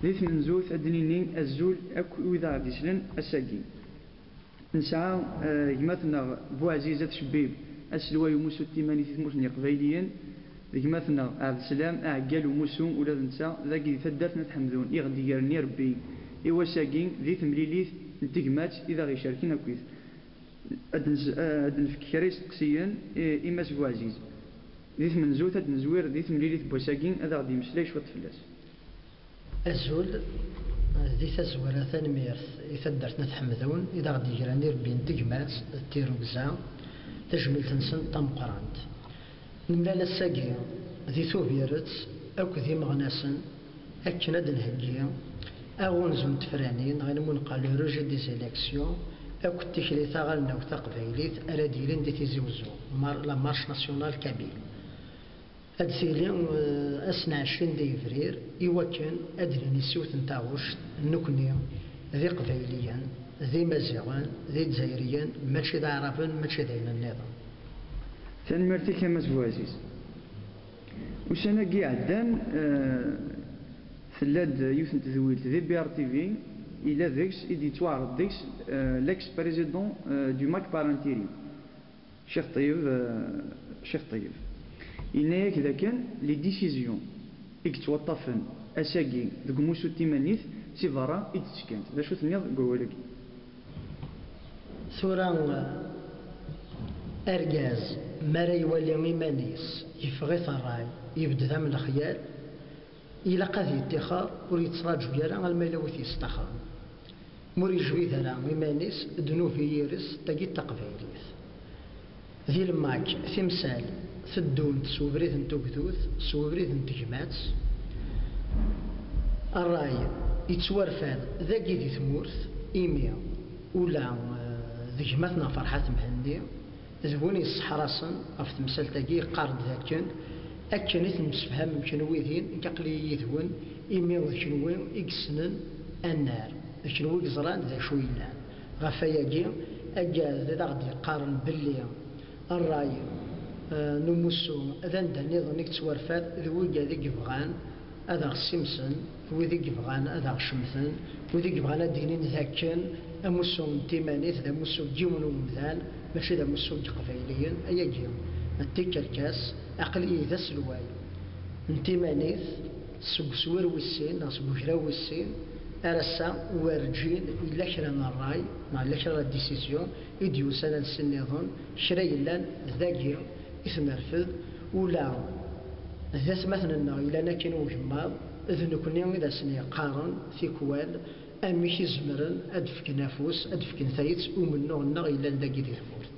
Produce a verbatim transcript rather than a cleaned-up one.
Di tmenzut, ad d-nini azul akk i wid ara d-islen ass-agi. Nesɛa, eh, gma-tneɣ Buɛziz At Cebbib, aselway umussu n timanit i tmurt n Yiqbayliyen, d gma-tneɣ Ɛebdeslam, aɛeggal umussu, ula d netta, dagi di taddart n At Ḥemdun, i ɣ-d-igren irebbi i wass-agi di temlilit n tegmat i d aɣ-icerken akkit. Ad d-nes-, ad d-nefk kra isteqsiyen i, i Mass Buɛziz. Di tmenzut, ad d-nezwir di temlilit n wass-agi, ad aɣ-d-yemmeslay cwiṭ fell-as. Azul, di tazwara tanemmirt i taddart n At Ḥemdun i d aɣ-d-yegran irebbi n tegmat d tirrugza, tajmilt-nsen d tameqqrant. Nemlal ass-agi di Tubiret akked imeɣnasen akken ad d-nheggi aɣunzu n tefranin, neɣ ayen umi neqqar le rejet des élections, akked tikli taɣelnawt taqbaylit ara d-yilin di Tizi Uzzu, mar-, la marche nationale kabyle. Ad tili, eh, ass n ɛecrin di yebrir, i wakken ad d-nini s yiwet n taɣect, nekkni d Iqbayliyen, d Imaziɣen, d Izzayriyen, mačči d Aɛraben, mačči d ayen nniḍen. Tanemmirt-ik a Mass Buɛziz. Ussan-agi iɛeddan, eh, tella-d yiwet n tedwilt di B R T V, yella deg-s i d-yettwaɛreḍ deg-s, eh, l'ex-président, eh, du MAC Parents Thierry. Ccix Ṭeyyeb, eh, Ccix Ṭeyyeb, yenna-yak dakken les décisions i yettwaṭṭafen ass-agi deg umussu n timanit si berra i d-ttekkant. D acu tenniḍ deg wawal-agi? Tura, eh, argaz mi ara iwali iman-is yeffeɣ-it ṛṛay, yebded am lexyal, ilaq ad yettixer, ur yettraǧu ara alma yella wi t-yestaxren. Ma ur yejbid ara iman-is, ddnub i yiri-s, tagi d taqbaylit. Di lmak, timsal teddunt s ubrid n tugdut, s ubrid n tegmat. Ṛṛay yettwarfad dagi di tmurt, imi ula, eh, d gma-tneɣ Ferḥat Mhenni, d win yesseḥrasen ɣef temsalt-agi, yeqqar-d dakken akken i temsefhamem kenwi din, nekk aql-iyi yid-wen, imi d kenwi i yessnen annar, d kenwi i yeẓran d acu yellan. Ɣef wayagi, aggad ad aɣ-d-yeqqaren belli ṛṛay, eh, n umussu d anda nniḍen i yettwarfad d wigad i yebɣan ad aɣ-ssimsen, wid i yebɣan ad aɣ-cemten, wid i yebɣan ad d-inin d akken amussu n timanit d amussu n yiwen umdan, mačči d amussu n Yiqbayliyen. Ayagi d tikerkas, aql-iyi d aselway n timanit seg uswir wis sin neɣ seg ugraw wis sin ar ass-a, werǧin yella kra n ṛṛay neɣ yella kra n la décision i d-yusan ansi nniḍen, kra yellan dagi i t-nerfed, ula d atmaten-nneɣ yellan akkin i ugemmaḍ, d nekkni i d asen-yeqqaren tikwal amek i zemren ad d-fken afus, ad d-fken tayet i umennuɣ-nneɣ yellan dagi di tmurt.